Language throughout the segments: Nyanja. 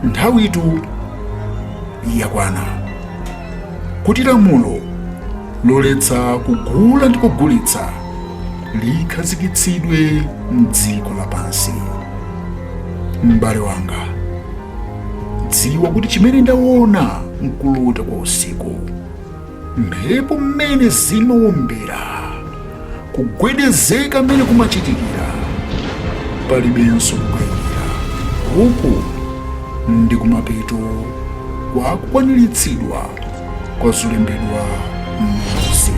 Nthawitu yakwana kuti lamulo loletsa kugula ndi kugulitsa likhazikitsidwe mdziko lapansi. M'bale wanga, dziwa kuti chimene ndaona mkulota kwa usiku, mphepo mmene zimawombera, kugwedezeka mmene kumachitikira, palibenso kukayikira, uku ndi kumapeto kwa kukwaniritsidwa kwa zolembedwa m'ulosi.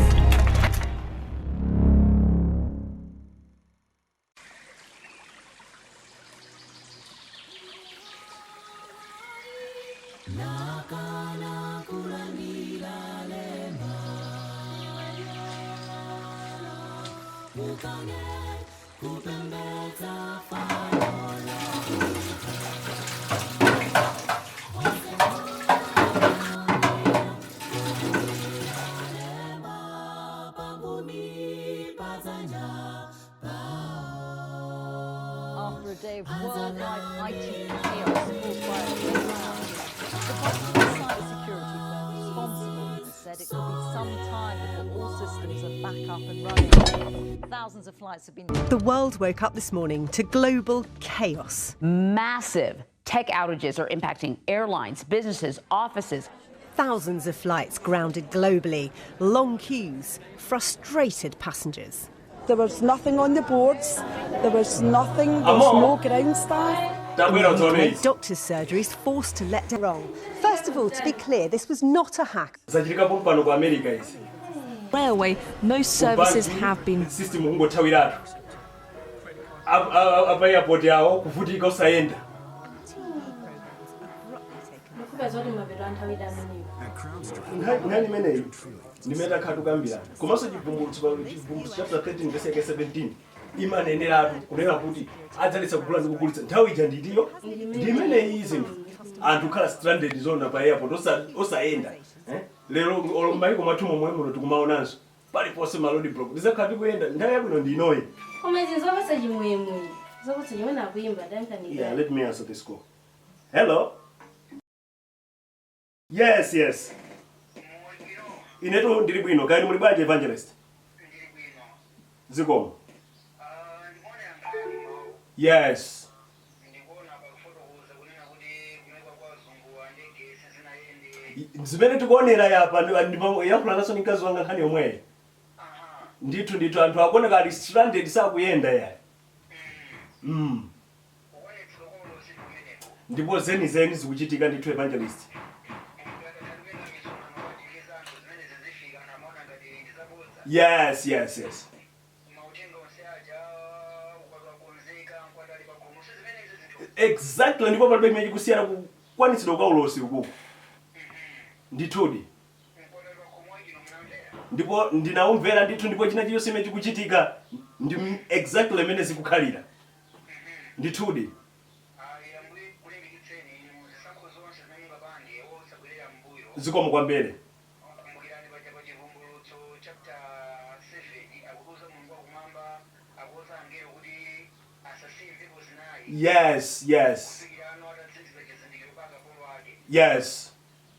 After a day of worldwide IT chaos caused by a global outage, the popular cybersecurity firm responsible has said it could be some time before all systems are back up and running. Thousands of flights have been. The world woke up this morning to global chaos. Massive tech outages are impacting airlines, businesses, offices. Thousands of flights grounded globally, long queues, frustrated passengers. There was nothing on the boards, there was nothing, there was no ground staff. Tabwera udzaone izi. Doctors' surgeries forced to let down wrong. First of all, to be clear, this was not a hack. Zachitikapo pano ku America izi. Railway, most services have been System kungothawiratu apa airport yawo, kuvutika usayenda. Ndikupeza kuti mapeto a nthawi ida amenewo. Nkhani imeneyi ndimene takhala tukambirana, komanso Chivumbulutso chapter 13 verse yake 17 imaneneratu kunena kuti adzaletsa kugula ndi kugulitsa. Nthawi ija nditiyo ndi imeneyi. Zinthu anthu kukhala stranded zona pa airport, osayenda, eh? Lero olo m'mayiko mwathu momwe muno tikumaonanso paliponse ma road block. Tizakhala tikuyenda, nthawi yabwino ndi inoyi. Koma izi nzopatsa chimwemwe, zopatsa chimwemwe. Akuimba Duncan. Yeah, let me answer this call. Hello. Yes. Inetu ndili bwino. Kaya muli bwanji, evangelist? Zikomo. Yes. Zimene tikuonera yapa, ndipo yankhula naso ndi mkazi wanga nkhani yomweyi. Ndithu ndithu, anthu akuoneka ali stranded, sakuyenda yayi. Ndipo zenizeni zikuchitika ndithu, evangelist. Yes. Exactly, ndipo palibe chimene chikusiyana kukwanitsidwa kwa ulosi ukuku ndithudi. Ndipo ndinaumvera ndithu, ndipo china chilichonse chimene chikuchitika ndi exactly imene zikukhalira ndithudi. Zikomo kwambiri. Kumbukirani paja pa Chivumbulutso chapter 7 akutiuza Mulungu wakumwamba akuuza angelo kuti asasiye mphepo zinayi kufikira ano atatsiriza chizindikiro pa akapolo ake.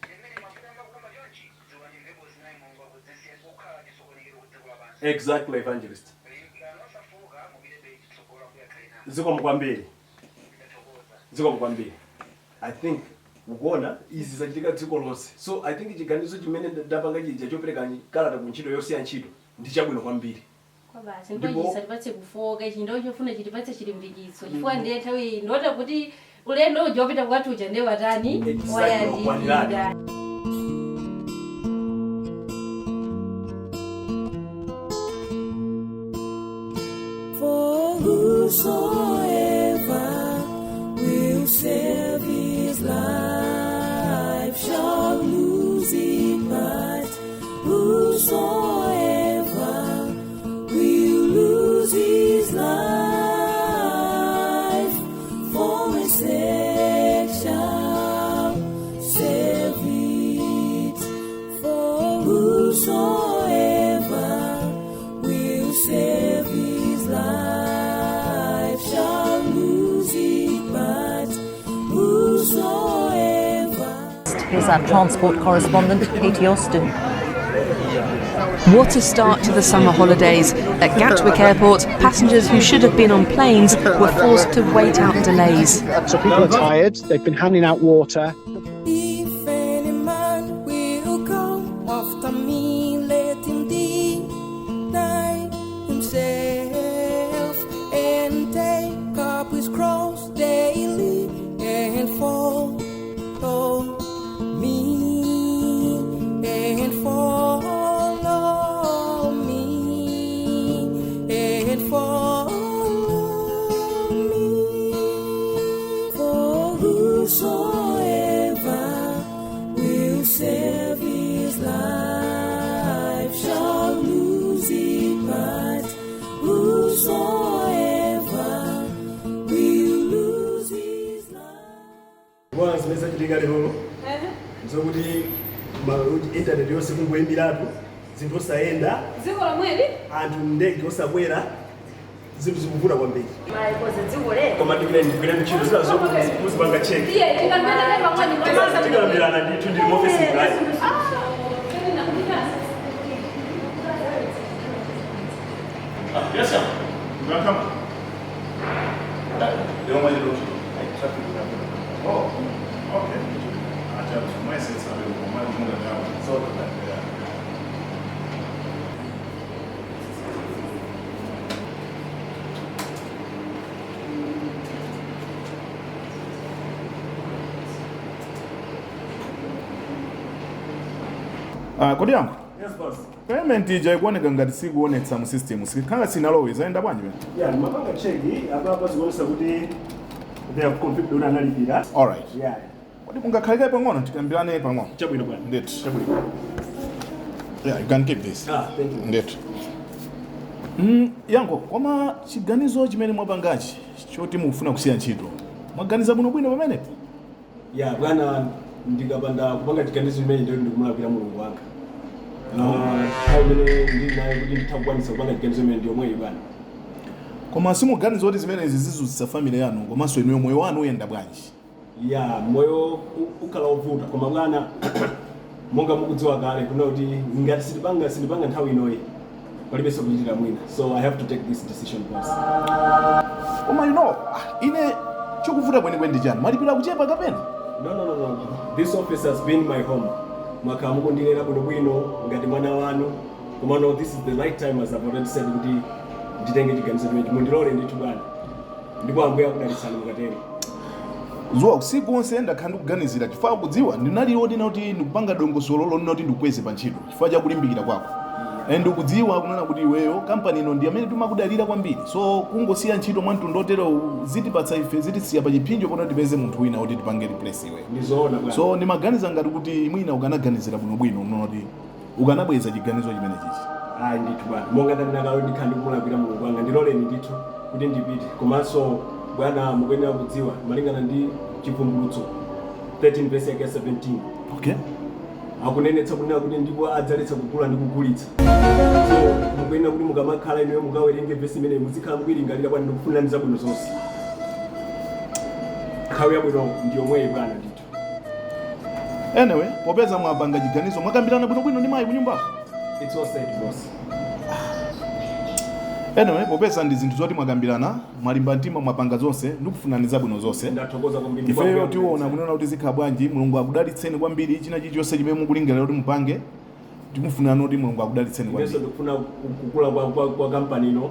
Mmene mavuto amakumba chonchi, dziwani mphepo zinayi Mulungu akudzisiya kukhala chisokonekero ku dziko lapansi. Exactly, evangelist. Limbikani osafoka, mupitebe chitsogolo, Ambuye akhale nanu. Zikomo kwambiri. Ndathokoza. Zikomo kwambiri. I think ukuona izi zachitika dziko lonse, so I think chiganizo chimene ndapanga chija chopereka kalata ku ntchito yosiya ntchito ndi chabwino kwambiri. Kwa basi, ndipo chisatipatse kufoka ichi, ndo chofuna chitipatse chilimbikitso, chifukwa ndiye nthawi ndota kuti ulendo uja wopita kwathu uja ndiye watani? Exactly, wayandikira. wakwaniradi. For whosoever will save his life shall lose it, but whosoever will lose his life for my sake shall save it. For whosoever will save his life shall lose it, but Here's our transport correspondent, Katie Austin. What a start to the summer holidays. At Gatwick Airport, passengers who should have been on planes were forced to wait out delays. So people are tired, they've been handing out water. If any man will come after me, let him deny himself and take up his cross daily and follow me, and follow me, and follow me. For whosoever will save his life shall lose it, but whosoever will lose his Bwana, zimene zachitika lero zokuti internet yonse kungoyimiratu, zinthu osayenda. Dziko lomweli. Anthu ndege osakwera, zinthu zikuvuta kwambiri. Maikoze dziko lero. Koma ndikira ndigwira ntchito zinazo muzipanga check. Iye tikamene pamweni. Tikambirana ndithu, ndili muofesi mulayi. Yes, sir. You want to come? You want to Oh, okay. Acha tumwese sabe kwa mwana dawa. So, yeah. Ah, kodi yangu Yes, boss. Payment ija ikuoneka ngati sikuonetsa mu system, sikhala sinalowe, zayenda bwanji pene? Yeah, mapanga check apa zikuonesa kuti they have confirmed kuti analipira. Alright. Yeah. Kodi mungakhalike pang'ono tikambirane pang'ono? Chabwino bwana. Ndithu. Chabwino. Yeah, you can keep this. Ah, thank you. Ndithu. Yanko, koma chiganizo chimene mwapangachi choti mukufuna kusiya ntchito, mwaganiza bwinobwino pamenepo? Ya bwana, ndikapanda kupanga chiganizo chimene ndiyo ndikumulakwira Mulungu wanga. Nthawi imene ndili nayo kuti nditha kukwanisa kupanga chiganizo imene ndiyo mweyi bwana. Koma simuganiza kuti zimenezi zizuzitsa family yanu komanso inuyo moyo wanu uyenda bwanji? Ya, moyo ukhala wovuta, koma bwana, monga mukudziwa kale kuna kuti ngati sitipanga nthawi inoyi, palibenso kuchitira mwina, so I have to take this decision, boss. Koma you know, ine chikuvuta kwenikweni ndi chani? Malipiro akuchepa kapena? No, no, no, no. This office has been my home. Mwakhala mukundilera bwinobwino ngati mwana wanu, koma no, this is the right time, as I've already said, kuti nditenge chiganizo chimenechi. Mundilole ndithu bwana, ndipo Ambuye akudalitsani mukatero. Zuwa usiku wonse ndakhala ndikuganizira, chifukwa kudziwa ndinali ndina kuti ndikupanga dongosolo lonena kuti ndikukweze pa ntchito chifukwa cha kulimbikira kwako, and ukudziwa kunena kuti iweyo kampani ino ndi amene timakudalira kwambiri, so kungosiya ntchito mwa mtundu otero zitipatsa ife, zitisiya pa chipsinjo pona tipeze munthu wina kuti tipange replace iweyo. Ndizoona bwana. So ndimaganiza ngati kuti mwina ukanaganizira bwinobwino unena kuti ukanabweza chiganizo chimene chichi. Ayi ndithu bwana, monga ndanena kale, ndikhala ndikumulakwira Mulungu wanga. Ndiloleni ndithu kuti ndipite. Komanso bwana, mukuyenera kudziwa malingana ndi Chivumbulutso 13 verse yake 17. Okay. Akunenetsa kunena kuti ndipo adzaletsa kugula ndi kugulitsa, so mukuyenera kuti mukamakhala inuyo mukawerenge vesi imeneyi, muzikhala mukuyilingalira. Bwana, ndikufunirani zabwino zonse. Nthawi yabwino ndiyomweyi bwana ndithu. Anyway, popeza mwapanga chiganizo, mwakambirana bwinobwino ndi mayi kunyumbako? It's all set, boss. Anyway, popeza ndi zinthu zoti mwakambirana, mwalimba mtima, mwapanga zonse, ndikufunani zabwino zonse. Ndathokoza kwambiri. Ifeyo tiona kunena kuti zikhala bwanji. Mulungu akudalitseni kwambiri. China chilichonse chimene mukulingalira kuti mupange, tikufunani kuti Mulungu akudalitseni Inenso kwambiri. ndikufuna kukula kwa kampani ino.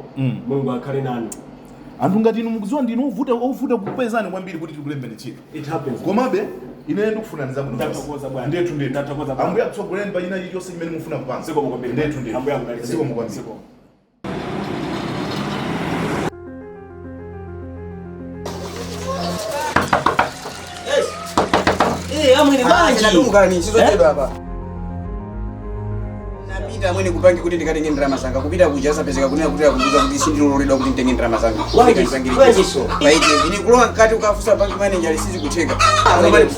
Mulungu akhale nanu. Anthu ngati inu, mukudziwa ndinu ovuta, ovuta kupezani kwambiri kuti tikulembeni ntchito. It happens. Komabe ine ndikufunani zabwino zonse. Ndathokoza bwana. Ndithu, ndithu. Ndathokoza bwana. Ambuye akutsogoleni pa china chilichonse chimene mufuna kupanga. Zikomo kwambiri. Ndithu, ndithu. Ambuye akudalitseni. Zikomo kwambiri. Zikomo. Eh, amwene bwanji. Natuluka ni sizochedwa apa. Napita amwene kupangi kuti ndikatenge ndalama zanga, kupita kuja asapezeka kunena kuti akundiuza kuti sindiloledwa kuti nditenge ndalama zanga. Bwanji, bwanji so? Pa ATM ini kulowa mkati ukafusa bank manager lisizi kutheka. Amwene,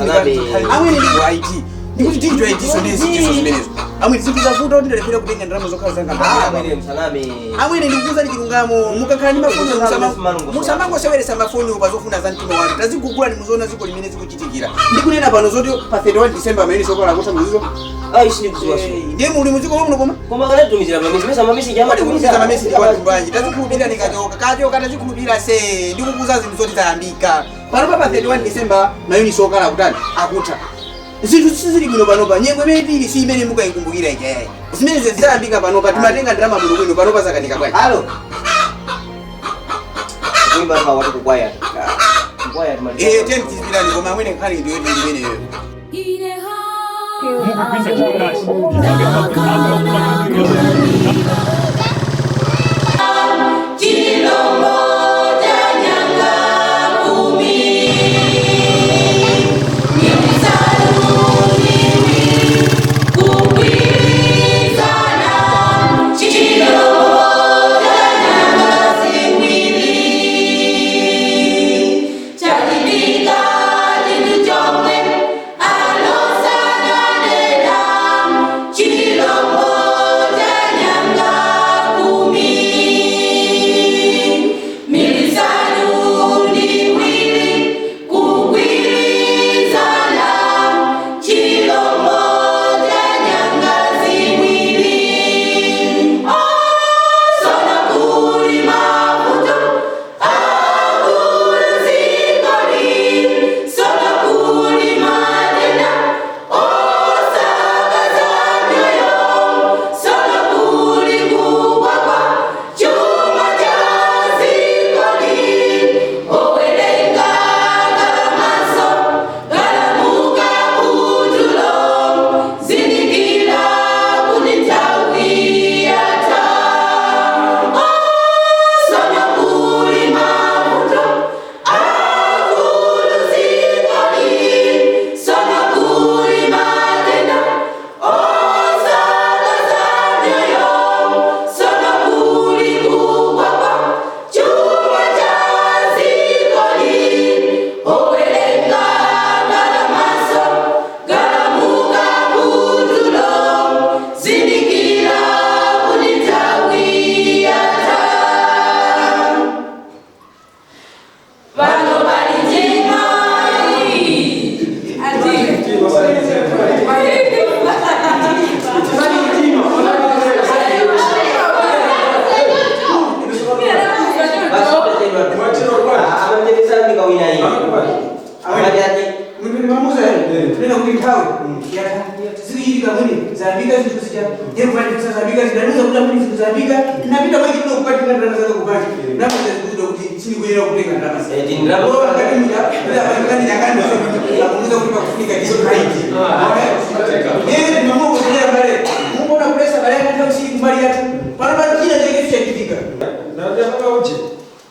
Amwene ndi IT. Ndikuti digital ID so ndezi chiso zimenezo. Amwene zinthu zavuta kuti ndalephera kutenga ndalama zokhala zanga. Amwene msaname. Amwene ndikukuuzani chilungamo, mukakhala ndi mafoni musamangoseweresa mafoni pa zofuna za mtima wanu. Tazigugulani muzoona ziko limene zikuchitikira. Ndikunena pano zoti pa 31 December amene sokola akutha muzizo. Ayi sindikuziwa so. Ndiye muli muziko muno koma? Koma kanatumizira mamesi, mesa mamesi jama Kodi kutumiza mamesi kwa tumbanji. Tazikhulupirira nikachoka, kachoka tazikhulupirira se. Ndikukuuza zinthu zoti zayambika. Pano pa 31 December mayuni sokala kutani akutha. Zinthu sizili bwino panopa, nyengo imene tili si imene mukayikumbukira ijayayi. Zimene zayambika panopa, timatenga ndalama bwino bwino panopa zakanika bwanji. Alo. Kuimba pa watu kukwaya. Kukwaya timaliza. Teni tizipirani koma amwene nkhani ndiyo ndi imeneyo.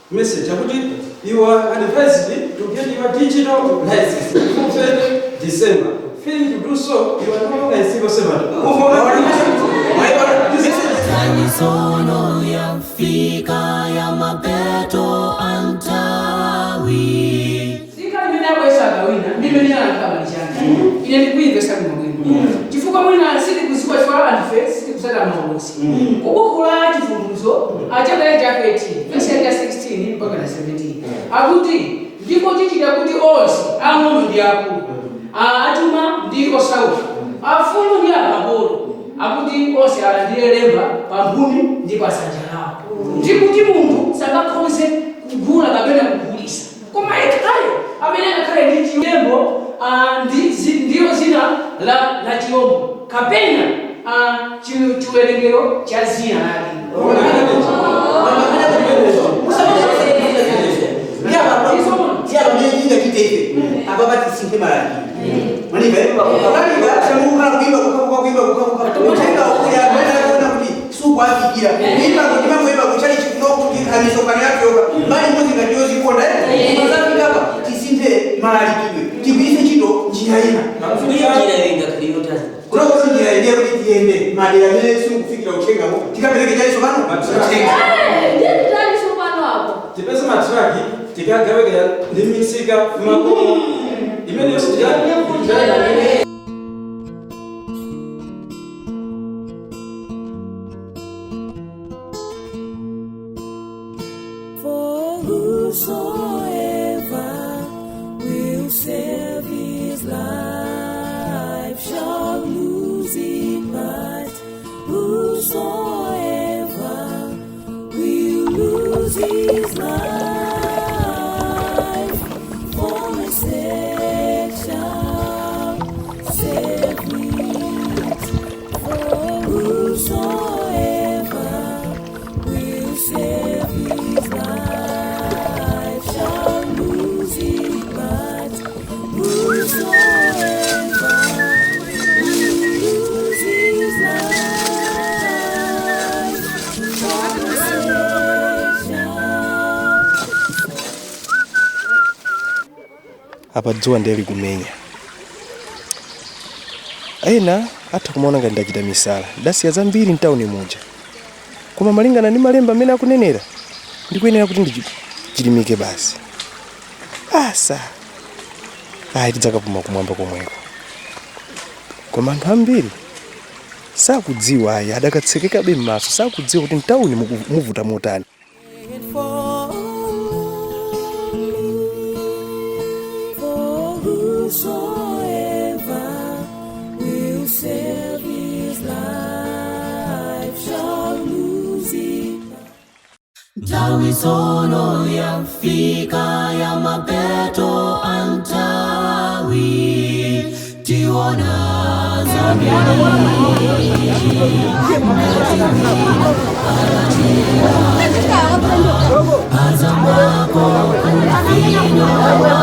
Message akuti you are advised to get your digital license before 30 December. Failing to do so, you are no longer a civil servant. Misono ya fika ya mapeto antawi. Sika ndabwesa wina ndimene ankabalichana ine ndikuyimvesa bwino bwino chifukwa mwina sitikuziwa chifukwa anthufe sitikusata maulosi kubuku la chivumbulutso chapter cha 13 verse ya 16 mpaka na 17 akuti ndiko chichita kuti onse ang'ono ndi akulu achuma ndi osauka afulu ndi akapolo akuti onse alandire lemba pamphumi ndi pasanja lawo ndikuti munthu sangakhoze kugula kapena kugulisa koma yekhayo amene angakhale ndi chilembo ndiyo zina la chilombo kapena chiwerengero cha zina lake. Tipeza matraki tikagawekera ndi misika makomo imene yonse. Whosoever will save his life shall lose it, but whosoever will lose his life for my sake shall save it. For whosoever will save his life shall lose it, but whosoever will lose his life for my sake shall. Apa dzuwa ndiye likumenya. Ena atha kumaona ngati ndachita misala, ndasiya zambiri mtawuni muja, koma malingana ndi malemba amene akunenera, ndikuyenera kuti ndichilimike basi. Asa ayi, tidzakapuma kumwamba komweko. Koma anthu ambiri sakudziwa ayi, adakatsekekabe m'maso, sakudziwa kuti mtawuni muvuta motani. For for whosoever will save his life shall lose it. Nthawi tsono yafika ya mapeto antawi, tiona zambiri. Azamwako kumvino wa.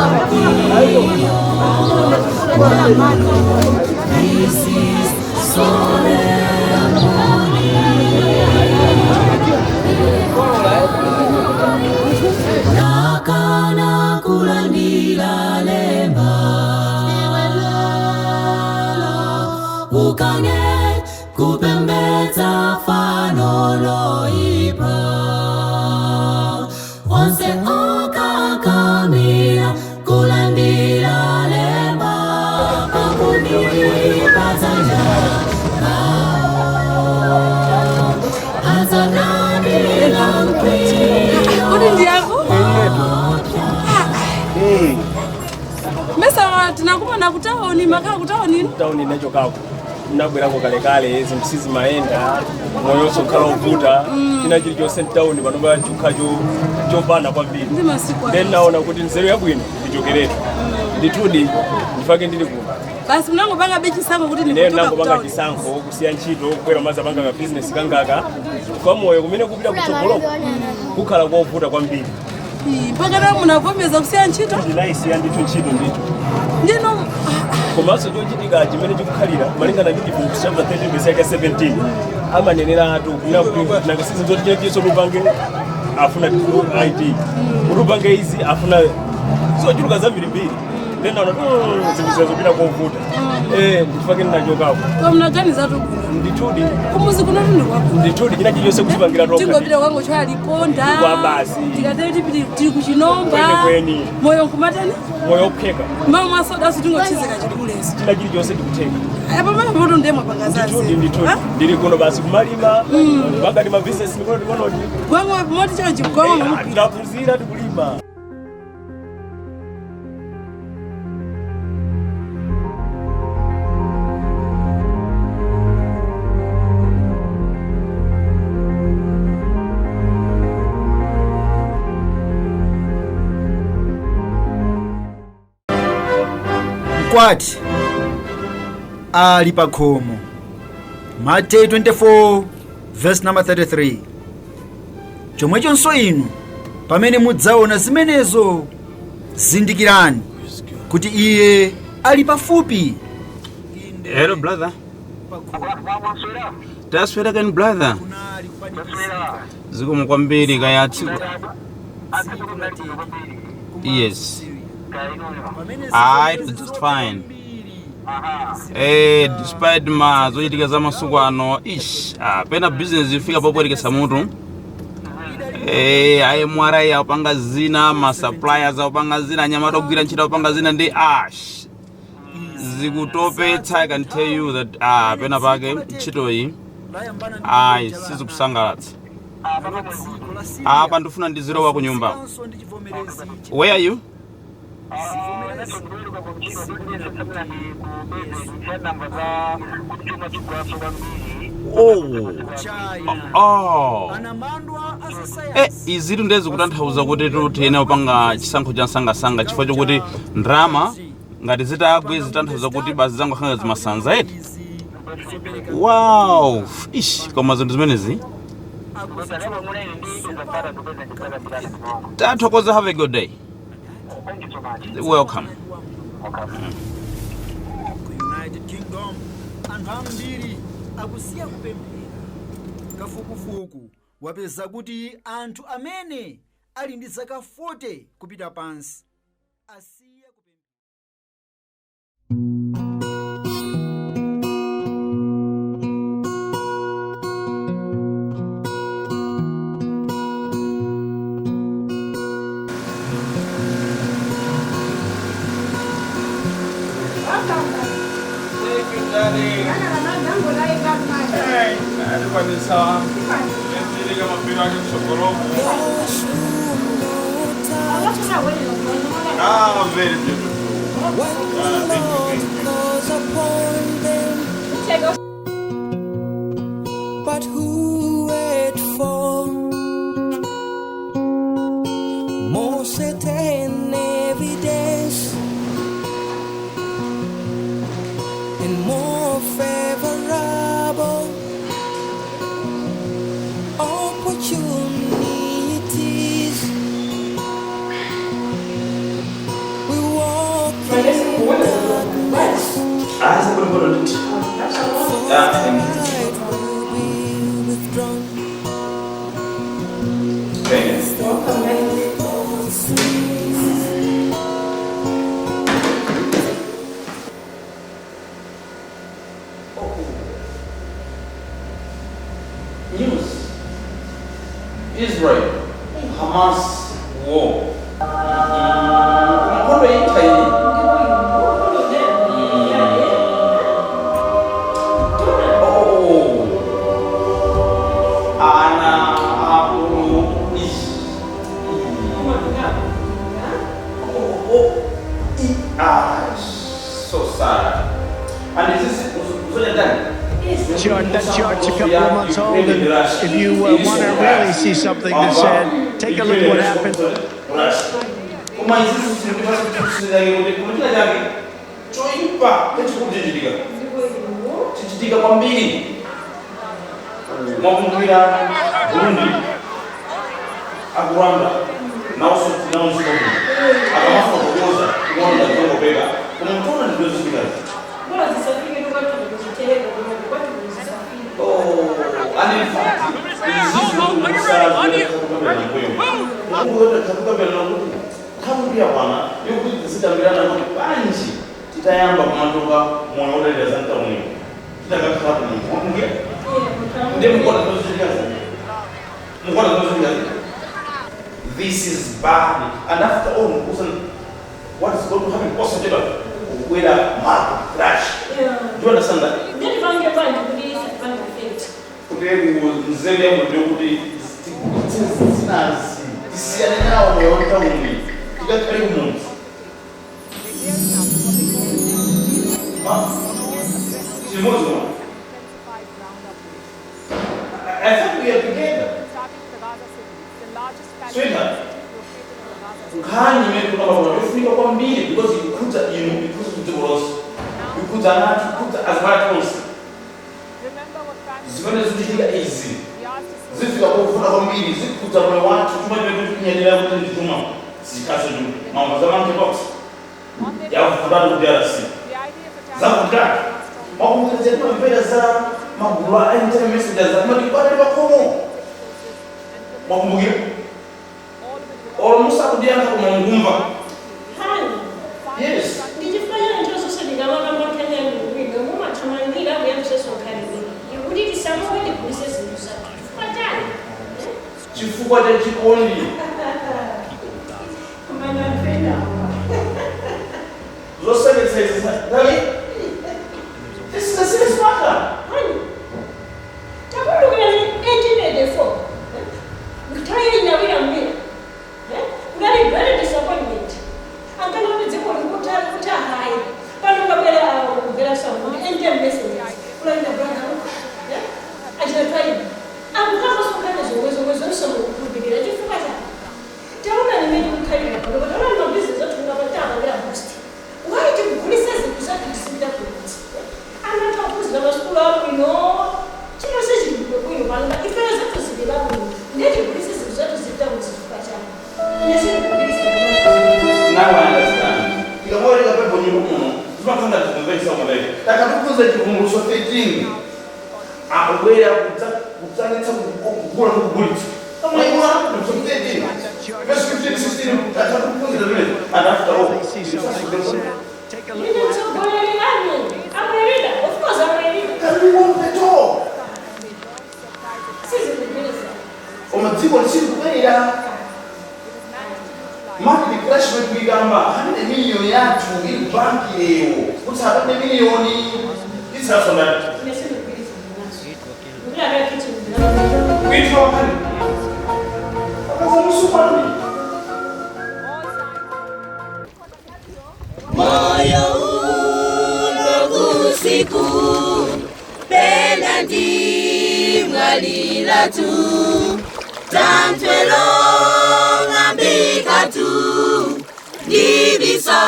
This is solemn. Nakana kulandila lemba, ukane kupembedza fano loipa, onse okakamira kulandila lemba pakunipazanja azalandila mkwiyo. Kuti ndiyako mesa tinakumana kutaoni, makhala kutaoni? Tauni nachokako, ndinabwerako kalekale. Zinthu sizimayenda, moyonso kukhala ovuta, china chilichonse mtawuni panopa chikhala chopana kwambiri. Ndi masiku ano. Then naona kuti nzeru yabwino ndichokeretu. Ndithudi, ndifake ndili kuno. Basi, munangopanga be chisankho kuti Ineyo ndikuchoka ndinangopanga kutaoni. chisankho kusiya ntchito, kubwera mazapanga ka bizinesi kangaka kwa moyo kumene kupita kutsogoloko kukhala kovuta kwambiri. Ii, mpaka na munavomeza kusiya ntchito? Ndinayisiya ndithu ntchito ndithu. Ndino. Komanso chochitika chimene chikukhalira, malingana ndi Chivumbulutso chapter 13 verse yake 17, amanenera atu kunena kuti nakasizi zoti china chilichonse upange afuna ID, kuti upange izi afuna zochuluka zambirimbiri. Then naona zinthu zopita kovuta, ndifake ndinachokako. Koma munaganiza tu bwino. Ndithudi. Kumuzi kuno tindi kwako. Ndithudi, china chilichonse kuchipangira tokha. Tingopita kwangu chwaliponda. Kwa basi. Tikatero tipiti tili kuchinomba. Kwenikweni. Moyo nkumatani. Moyo opheka. Mama mwasodaso tingochizika chikuleso. China chilichonse ndikutheka. Apa mapoto ndiye mwapanga Ndithudi. zazi. Ndithudi, ndili kuno basi kumalima, pakati ma business ndikono tikonoti. Gwangwa moti chonchi gwangwa. Ndaphunzira, tikulima. Mkwati ali pa khomo. Mateyu 24 verse number 33. Chomwechonso inu, pamene mudzaona zimenezo, zindikirani kuti iye ali pafupi. Hello, brother. Taswera kani, brother? Zikomo kwambiri, kaya tsiku. Yes. Ah, it was just fine. Despite ma zochitika za masiku ano, ish, pena business ifika popwerekesa mutu. IMRI akupanga zina, ma suppliers akupanga zina, anyamata ogwira ntchito akupanga zina, ndi ash. Zikutopetsa. I can tell you that pena pake ntchitoyi ayi, sizikusangalatsa. Apa ndifuna ndizilowa ku nyumba. Where are you? Oh. Oh. Izitu ndezi kutanthauza kuti tiyene kupanga chisankho cha msangasanga chifukwa chokuti ndrama ngati zitagwe zitanthauza kuti basi zangokhanga zimasanza eti. Wow. Ish, koma zinthu zimenezi. Tathokoza, have a good day. Welcome. United Kingdom anthu ambiri akusiya kupemphera. Kafukufuku wapeza kuti anthu amene ali ndi zaka 40 kupita pansi asiya. Ah, very beautiful. When the Lord calls upon them, but who wait for more certain evidence and more favorable opportunities? We walk in darkness. Ah, thank you. Light will be withdrawn. Thank you. News. Israel, Hamas war. Nkhondo itha iyi. Oh. Ana akulu ish. Oh, ah, so sad. And this is Chart, that chart's a couple of months old, and if you want to really see something that's sad, take a look at what happened. Koma izizi zinthu kuti china chake choipa chachikulu chichitika chichitika kwambiri. Mwakumbukira Burundi aku Rwanda nawonso nawonso akamafotokoza kuona zongopeka, koma mtona ndizochitikazi. Oh, and in fact, nthawi yakwana yokuti tizikambirana kuti panji titayamba kumatoka moyo odalira za mtauniwo titakakhala kumunthu wakumbukira ndi mukuona zochitikazi, mukuona zochitikazi. This is bad, and after all, mukusan what is going to happen osachedwa kubwera market crash. Do you understand that? Nditipange bwanji kuti isatipange affect? Kuti nzeru yamwe ndiyokuti zinazi tisiyane nawo moyo wamtauni tikakhale kumudzi. Chimodzi mwa I think we are together. Sweetheart, nkhani imene tikukamba yofunika kwambiri because ikukhudza inu, ikhudza dziko lonse, ikhudza ana athu, ikhudza azibale tonse. Zimene zikuchitika izi zifika kovuta kwambiri, zikhudza moyo wathu. Chuma chimene tikunyadira kuti ndi chuma zikhaso chuma mambo za monkeypox yavutatu ku DRC zavutatu. Mwakumbukira timamvera za magulu a internet messages akumati kwatali pakhomo. Mwakumbukira olo musakudiyankha koma mukumva? Hani. Yes. Ndichifukwa chani nthawi zonse ndikamakamba nkhani ya mluwino mumathamangira kuyambisenso nkhani iyi kuti tisamuke tigulise zinthu zathu? Chifukwa chani? Chifukwa cha chikondi. Zoseketsa izi. This is a serious matter. Hani, takumbukirani 1884. Now I understand. Tikawerenga pepo nyimbo muno, timakanga tikumvetsa kumveka. Takatukuza chivumbulutso 13. Akubwera kutsanitsa kugula ndi kugulitsa. Amayiwa chivumbulutso 13. Verse 15, 16, takatukuza zimene. And after all, Ine mtsogoleri anu. I'm a leader. Of course I'm a leader. Can we walk the talk? Sizikugwirizana. Koma dziko lisikukwera. Market crash wekuigamba 100 million yathu iri kubanki lero kuti 100 million isasonda Ine sindikugwirizana nazo. Ndikuyaka kitchen ndinalo. kuitwa wakani akazamusupani. Moyo unokusiku pena ndimwalira tu tantwelo ngambika tu ndibisalemo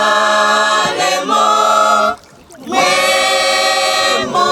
mwemo.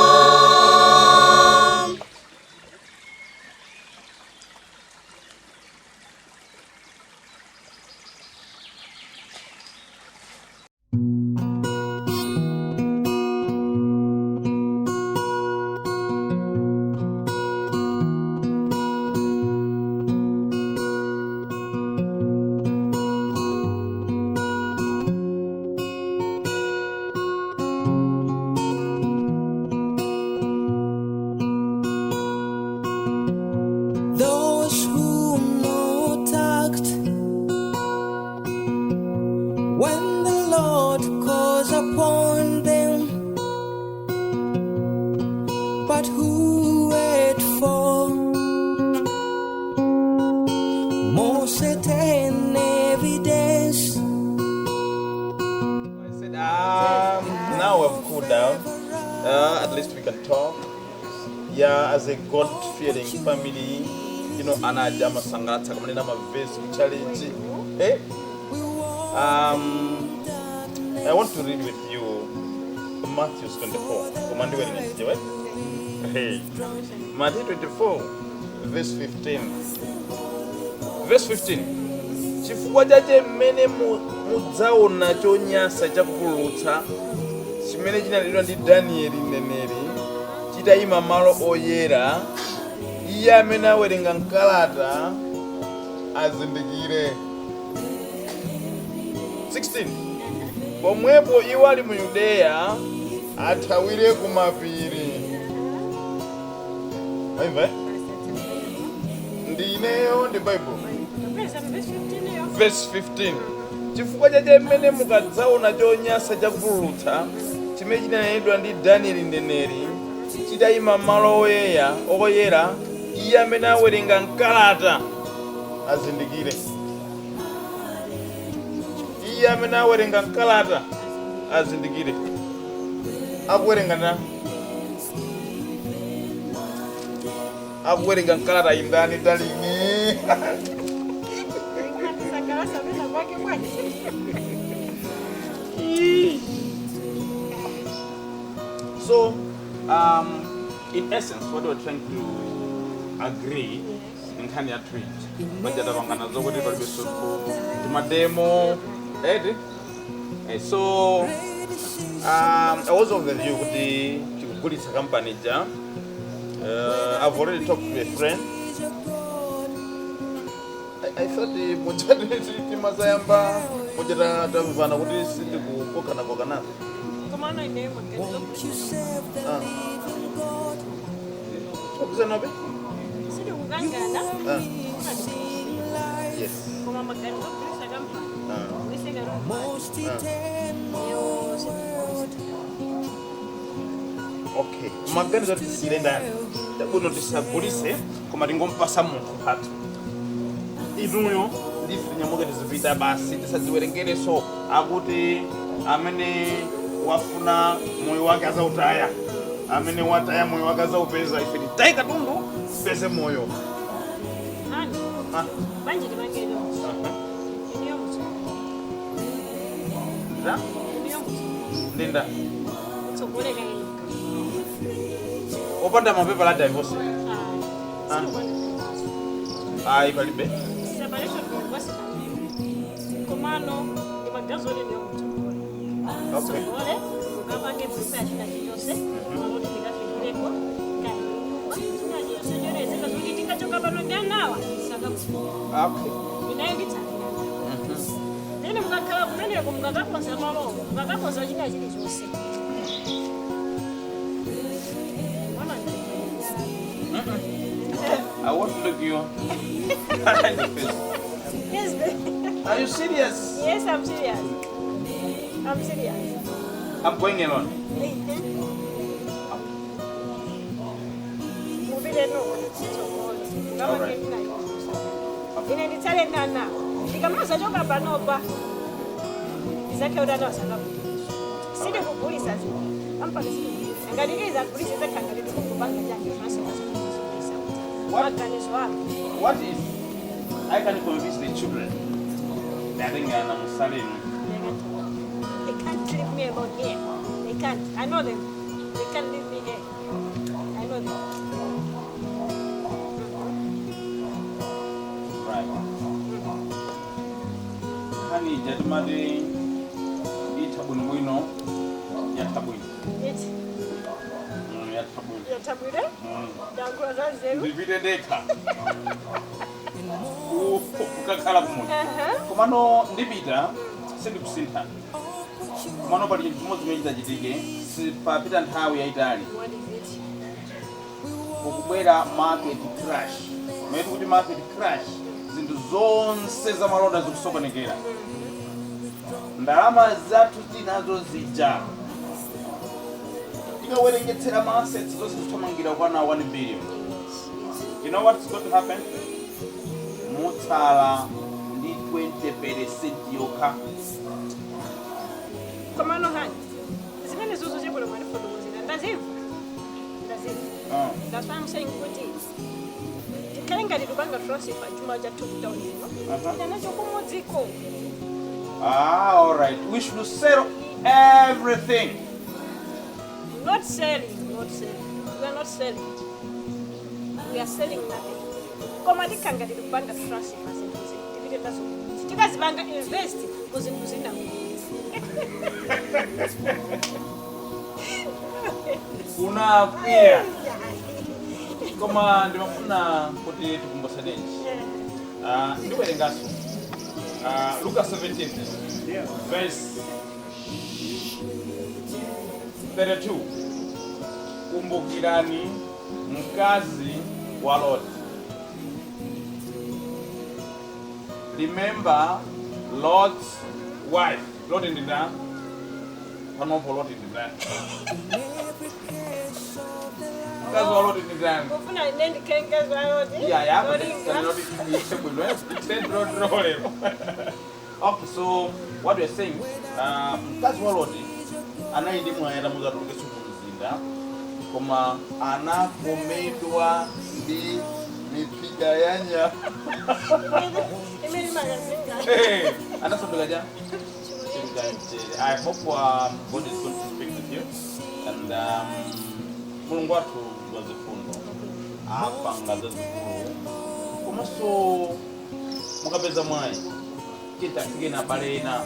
Those who know tact when the Lord calls upon them, but who wait for more certain evidence. Now we've cooled down. At least we can talk. Yeah, as a God-fearing family, anaja amasangalatsa kamanena mavesi challenge. Eh? I want to read with you Matthew 24. Komandi werenga chichewa. Hey. Matthew 24 verse 15. Verse 15. Chifukwa chache mmene mudzaona chonyansa chakupululutsa chimene chinanenedwa ndi Danieli mneneri chitayima malo oyera, iye amene awerenga mkalata azindikire. 16. Pomwepo iwo ali mu Yudeya athawire ku mapiri. Aimva, eh? Ndi ineyo ndi Bible. Verse 15. Chifukwa chache mmene mukadzaona chonyansa chakupululutsa chimene chinanenedwa ndi Danieli mneneri chitayima malo oyera, iye amene awerenga mkalata azindikire. Iye amene awerenga mkalata azindikire. Akuwerenga na akuwerenga mkalata indani talini. Sangalasa pena kwake bwanji. So, in essence, what we're trying to agree nkhani ya tweet bajatapangana zokuti palibe suku timademo eti. So I was of the view kuti tikugulitsa company ja. I've already talked to a friend. I thought mujati timazayamba mujata tamvana kuti sindikukokana. Komano ine maganizo. Ah. Okuzanabe? Sindikukangana. Ah. Yes. Koma maganizo kugulitsa kampani. Ah. Kugulitsa Okay. Maganizo tisile ndani. Tabuno tisagulise koma tingompasa munthu mphatso. Inuyo ndife nyamuke tizipita basi tisadziwerengereso akuti amene wafuna moyo wake azautaya, amene wataya moyo wake azaupeza. Ife titaye katundu tipeze moyo. Hani. Ah. Banje timangelo. Iniyo mutu. Nda? Iniyo mutu. Ndinda. Tsogoleka ino. Opanda mapepa la divorce. Ah. Ah. Ayi palibe. Separation divorce. Komano ndimagazo lene yomutsogole. Okay. Tsogole mukapange prepare china chilichonse kuti tikafikireko kanyumba china chilichonse chonezeka zoti tingachoka pano ndi anawa sakakufuka. Okay. Inayo nditsalira. Then mukakhala kumeneko mukakakonza malowo mukakakonza china chilichonse. Mwana I want to look you in the face. Yes, baby. Are you serious? Yes, I'm serious. I'm serious. I'm going alone. Mupite nokha tsogolo. Mukapange china chilichonse. Ine nditsale nana. Ndikamaza choka panopa. Ndizakhe kuti atawasakakugulisa. Sindikugulisa zinthu. Ampaka sindikugulisa. Ngati ndizagulisa zakha ngati ndikungopanga change maso kugulisa. Maganizo ako. What if I can convince the children that I'm selling? They can't leave me alone here. They can't. I know them. They can't leave me here. I know them. Right. Nkhani ija timati itha bwinobwino yatha bwino. Iti. Yatha bwino. Yatha bwino? Ndayankhula za nzeru. Ndipite ndekha. Kukakhala kumudzi. Komano ndipita sindikusintha. Komano pali chinthu chimodzi chimene chitachitike sipapita nthawi yayitali. What is it? Kukubwera market crash. Mene kuti market crash, zinthu zonse zamalonda zikusokonekera. Ndalama zathu tinazo zija tikawerengetsera ma assets zonse zithamangira kwana 1 billion. You know what's going to happen? Mutsala ndi 20% yokha. Komano hani. Zimene zuzu chebwino mwanifotokozera. Ndazimva. Ndazimva. That's why I'm saying kuti tikhale ngati tupanga transfer chuma chathu kutauni ino. Ina nacho kumudziko. Ah, all right. We should sell everything. Not selling, not selling. We are not selling. We are selling nothing. Koma tikhala ngati tikupanga transfer zinthu tipite nazo. Tikazipanga invest ku zinthu zina. Unakwiya. Koma ndimafuna kuti tikumbusanenji. Ah, ndiwerengaso. Luka 17 verse 32. Kumbukirani mkazi wa Loti. Remember Lot's wife. Loti ndi ndani? Panopo Loti ndi ndani? Mkazi wa Loti ndi ndani? Ufuna ine ndikhale mkazi wa Loti? Yeah, but Zolinga. Okay, so what we're saying, mkazi wa Loti anali ndi mwayi atamuzatulukenso mu mzinda, koma anakomedwa ndi miphika ya nyama. Imene makazinga. Hey, anasanduka cha? I hope God is going to speak with you and Mulungu wathu wazifundo apanga zazikulu, komanso mukapeza mwayi titafike na abale ena.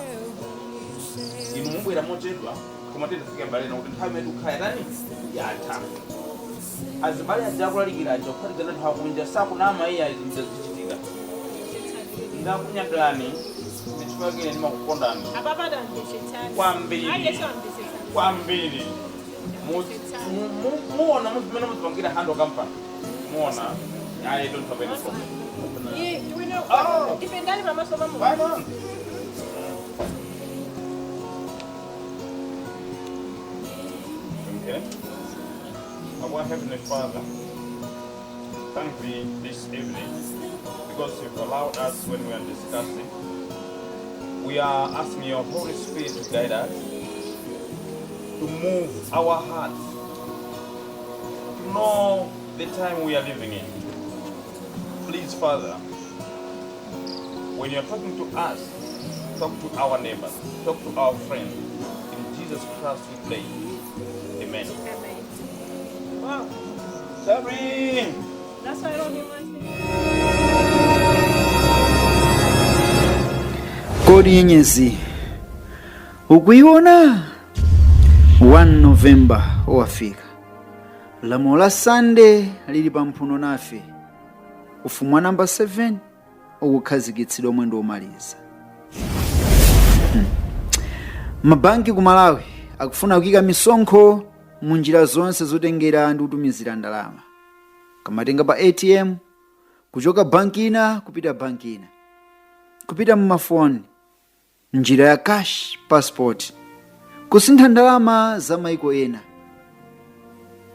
Inu mubwera mochedwa, koma titafike abale ena kuti nthawi imene tikukhala tani yatha. Azibale aja akulalikira aja kuphatikiza anthu akunja sakunama iya izi zichitika. Ndakunyadani ndichifukwa chake ndimakukondani Apapa ndamvetsetsani. Kwambiri. Aliyense wamvetsetsani. Kwambiri. Muona mumene muzipangira handle company, muona. I don't have any problem. Ye, do we know? Oh. Dipendani pamaso pa Mulungu. Why not? Okay. Our Heavenly Father, thank thee this evening because you've allowed us when we are discussing. We are asking your Holy Spirit to guide us, to move our hearts, to know the time we are living in. Please, Father, when you're talking to us, talk to our neighbors, talk to our friends. In Jesus Christ we pray. Amen. Amen. Wow. Sorry. That's why I don't even want to. Kodi nyenyezi ukuiona? 1 Novemba wafika, lamulo la Sande lili pamphuno nafe, ufumu wa namba 7 ukukhazikitsidwa mwendo womaliza. Mabanki ku Malawi akufuna kuyika misonkho mu njira zonse zotengera ndi kutumizira ndalama, kamatenga pa ATM kuchoka banki ina kupita banki ina, kupita mumafoni, njira ya cash passport, kusintha ndalama za maiko ena.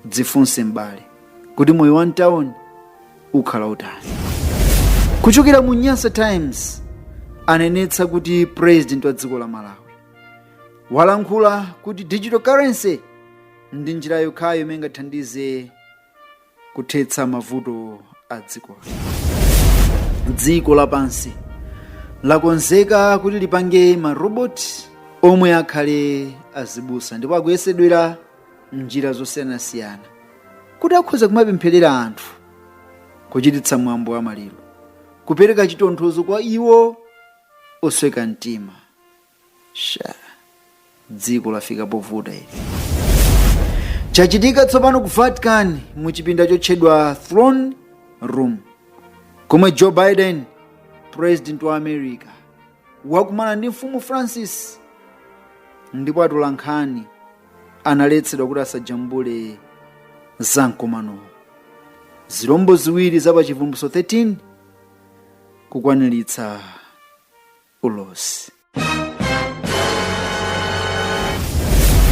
Dzifunse m'bale kuti moyo wa mtawuni ukhala utani. Kuchokera mu Nyasa Times, anenetsa kuti president wa dziko la Malawi walankhula kuti digital currency ndi njira yokhayo imene ingathandize kuthetsa mavuto a dzikoli. Dziko lapansi lakonzeka kuti lipange maroboti omwe akhale azibusa, ndipo akuyesedwera mnjira zosiyanasiyana kuti akhoza kumapempherera anthu, kuchititsa mwambo wa maliro, kupereka chitonthozo kwa iwo osweka mtima. Sha, dziko lafika povuta ili. Chachitika tsopano ku Vatican mu chipinda chotchedwa Throne Room, komwe Joe Biden, president wa America, wakumana ndi Mfumu Francis, ndipo atolankhani analetsedwa kuti asajambule za mkumanowo. Zirombo ziwiri za pa Chivumbulutso 13 kukwaniritsa ulosi.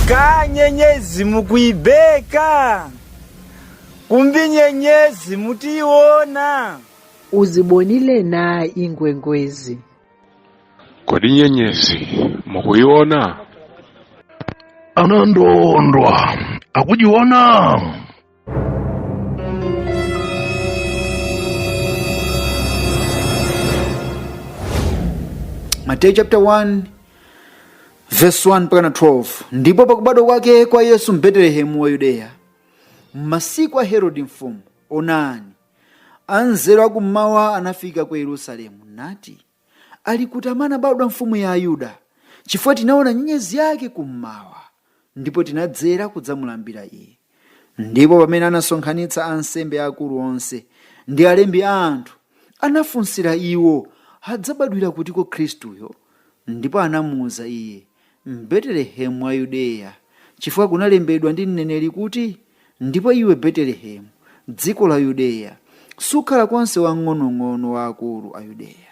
Ka nyenyezi mukuibeka, kumbi nyenyezi mutiiona. Uzibonile na iinkwenkwezi? Kodi nyenyezi mukuiona? Anandondwa akujiona? Mateyu chapter 1 verse 1 mpaka 12. Ndipo pakubadwa kwake kwa Yesu m'Betelehemu wa Yudeya, m'masiku a Herode mfumu, onani, anzeru akummawa anafika ku Yerusalemu, nati, Ali kuti amene anabadwa mfumu ya Ayuda? Chifukwa tinaona nyenyezi yake kummawa, ndipo tinadzera kudzamulambira iye. Ndipo pamene anasonkhanitsa ansembe akulu onse ndi alembi a anthu, anafunsira iwo, adzabadwira kutiko Khristuyo? Ndipo anamuuza iye, M'Betelehemu wa Yudeya, chifukwa kunalembedwa ndi mneneri kuti, Ndipo iwe Betelehemu, dziko la Yudeya, sukhala konse wamng'onong'ono wa akulu a Yudeya,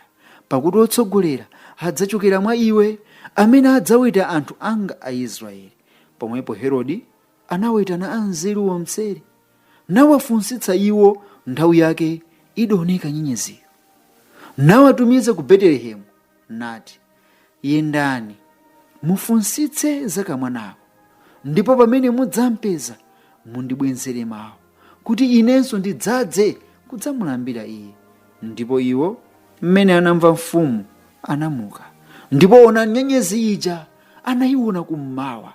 pakuti wotsogolera adzachokera mwa iwe, amene adzaweta anthu anga Aisraeli. Pomwepo Herode anawaitana anzeruwo mseri, nawafunsitsa iwo nthawi yake idaoneka nyenyeziyo. Nawatumiza ku Betelehemu, nati, Yendani, mufunsitse za kamwanako, ndipo pamene mudzampeza, mundibwezere mawu, kuti inenso ndidzadze kudzamulambira iye. Ndipo iwo, mmene anamva mfumu, anamuka, ndipo onani, nyenyezi ija anaiona kummawa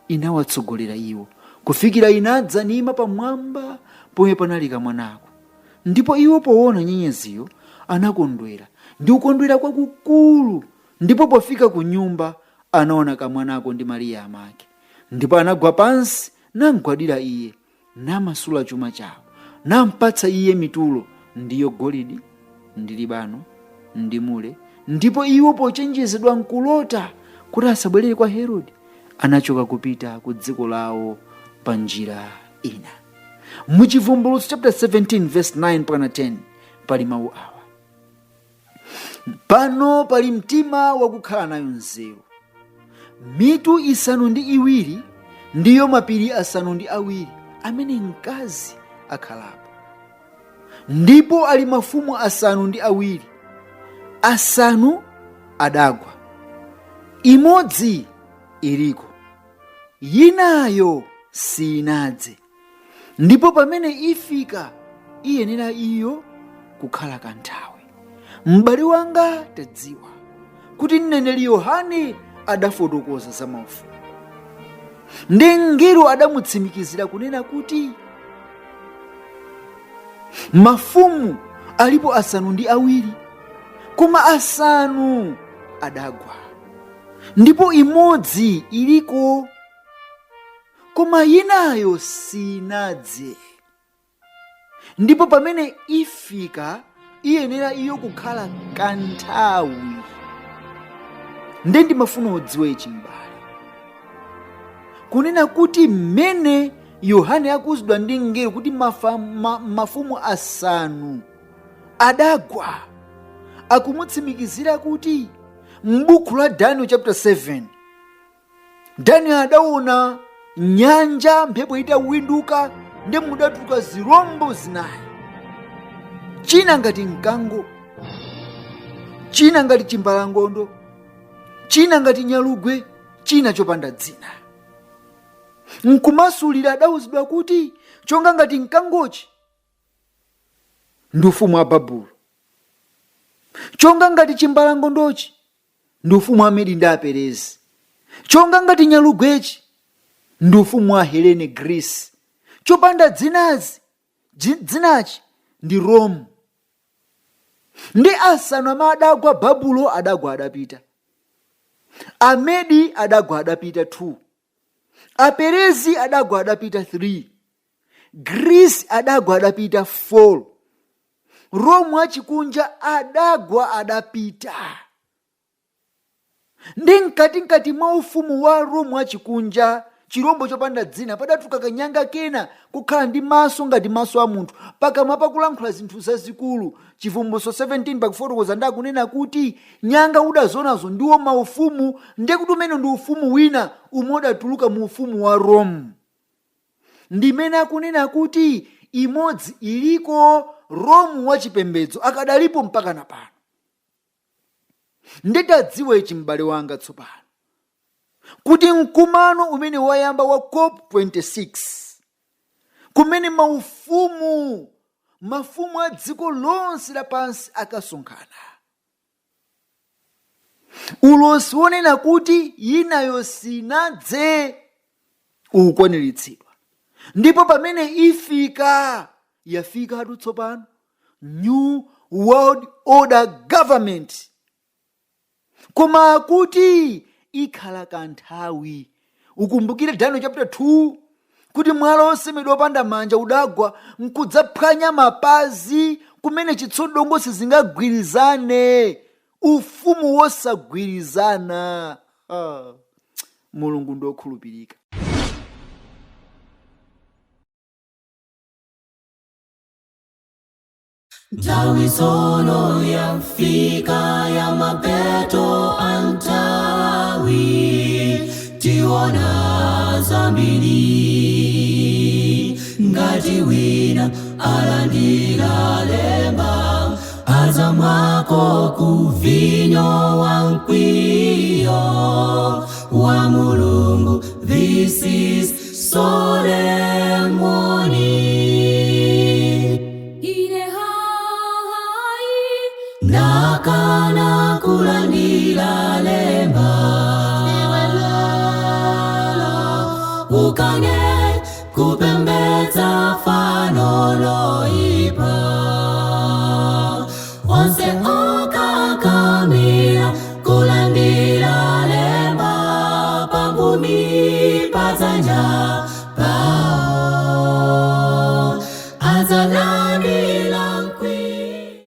inawatsogolera iwo, kufikira inadza niima pamwamba pomwe panali kamwanako. Ndipo iwo poona nyenyeziyo anakondwera ndi kukondwera kwakukulu. Ndipo pofika ku nyumba anaona kamwanako ndi Mariya amake, ndipo anagwa pansi namgwadira iye, namasula chuma chawo, nampatsa iye mitulo, ndiyo golidi ndi libano ndi mure. Ndipo iwo pochenjezedwa nkulota kuti asabwerere kwa Herode, anachoka kupita ku dziko lawo pa njira ina. Mu Chivumbulutso chapter 17 verse 9 mpaka 10 pali mawu awa: Pano pali mtima wakukhala nayo nzeru, mitu 7 ndiyo mapiri 7 amene mkazi akhalapo, ndipo ali mafumu 7, 5 adagwa, imodzi iliko, yinayo sinadze, ndipo pamene ifika iyenera iyo kukhala kanthawi. M'bale wanga, tadziwa kuti mneneri Yohane adafotokoza za maufumu, ndi mngelo adamutsimikizira kunena kuti mafumu alipo 7, koma 5 adagwa, ndipo imodzi iliko, koma yinayo sinadze. Ndipo pamene ifika iyenera iyo kukhala kanthawi. Nde ndimafuna udziwe ichi m'bale, kunena kuti mmene Yohane akuuzidwa ndi mngelo kuti mafumu asanu adagwa, akumutsimikizira kuti m'buku la Daniel chapter 7, Daniel adaona nyanja mphepo itawinduka, ndi mudatuluka zirombo zinayi, china ngati mkango, china ngati chimbalangondo, china ngati nyalugwe, china chopanda dzina. Nkumasulira adauzidwa kuti chonga ngati mkangochi ndi ufumu wa Babulo, chonga ngati chimbalangondochi ndi ufumu wa Medi ndi Aperezi, chonga ngati nyalugwechi ndi ufumu wa Helene Greece, chopanda dzinachi ndi Rome. Ndi asanu amene adagwa Babulo adagwa adapita, Amedi adagwa adapita 2, Aperezi adagwa adapita 3, Greece adagwa adapita 4, Rome achikunja adagwa adapita. Ndi mkatikati mwa ufumu wa Rome achikunja, chirombo chopanda dzina, padatuluka kanyanga kena kukhala ndi maso ngati maso a munthu, pakamwa pakulankhula zinthu zazikulu. Chivumbulutso 17 pakufotokoza ndi akunena kuti nyanga udazionazo ndiwo maufumu, ndiye kuti umene ndi ufumu wina umwe udatuluka mu ufumu wa Rome. Ndimene akunena kuti imodzi iliko, Rome wachipembedzo akadalipo mpaka na pano. Nditadziwa ichi m'bale wanga tsopano, kuti mkumano umene wayamba wa COP26, kumene mafumu a dziko lonse lapansi akasonkhana, ulosi wonena kuti yinayo sinadze ukukwaniritsidwa. Ndipo pamene ifika, yafikatu tsopano, New World Order Government, koma akuti ikhala kanthawi. Ukumbukire Daniel chapter 2 kuti mwala wosemedwa wopanda manja udagwa nkudzaphwanya mapazi, kumene chitsulo dongo sizingagwirizane, ufumu wosagwirizana. Mulungu ndi wokhulupirika. Nthawi tsono yafika ya mapeto a nthawi, tiona zambiri ngati wina alandira lemba azamwako ku vinyo wa mkwiyo wa Mulungu. This is solemn warning. Ine hai ndakana kulandira lemba, iwe lelo ukane kupembedza fano loipa. Onse okakamira kulandira lemba pamphumi padzanja pawo.